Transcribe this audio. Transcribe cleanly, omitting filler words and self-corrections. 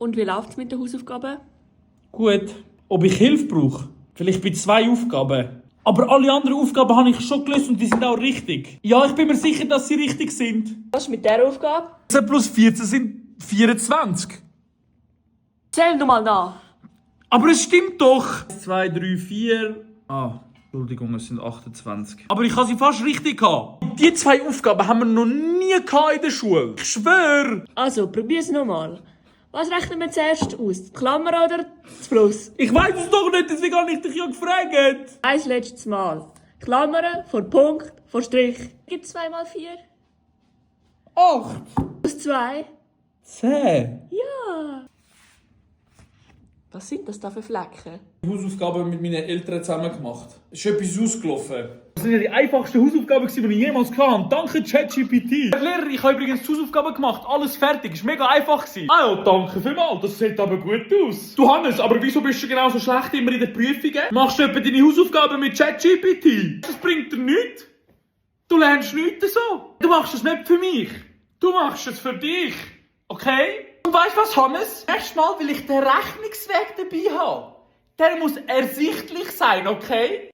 Und wie läuft es mit den Hausaufgaben? Gut. Ob ich Hilfe brauche? Vielleicht bei 2 Aufgaben. Aber alle anderen Aufgaben habe ich schon gelöst und die sind auch richtig. Ja, ich bin mir sicher, dass sie richtig sind. Was ist mit dieser Aufgabe? 14 plus 14 sind 24. Zähl nochmal nach. Aber es stimmt doch. 1, 2, 3, 4. Entschuldigung, es sind 28. Aber ich habe sie fast richtig gehabt. Die 2 Aufgaben haben wir noch nie gehabt in der Schule. Ich schwöre. Also, probier's nochmal. Was rechnen wir zuerst aus? Die Klammer oder das Plus? Ich weiß es doch nicht, deswegen habe ich dich ja gefragt. Ein letztes Mal. Klammern vor Punkt, vor Strich. Gibt 2 mal 4? 8. Plus 2? 10. Ja. Was sind das da für Flecken? Hausaufgaben mit meinen Eltern zusammen gemacht. Es ist etwas ausgelaufen. Das sind ja die einfachsten Hausaufgaben, die ich jemals hatte. Danke ChatGPT. Herr Lehrer, ich habe übrigens die Hausaufgaben gemacht. Alles fertig. Es war mega einfach. Ah ja, danke vielmals. Das sieht aber gut aus. Du Hannes, aber wieso bist du genauso schlecht immer in den Prüfungen? Machst du etwa deine Hausaufgaben mit ChatGPT? Das bringt dir nichts. Du lernst nichts so. Du machst es nicht für mich. Du machst es für dich. Okay? Und weißt du was, Hannes? Nächstes Mal will ich den Rechnungsweg dabei haben. Der muss ersichtlich sein, okay?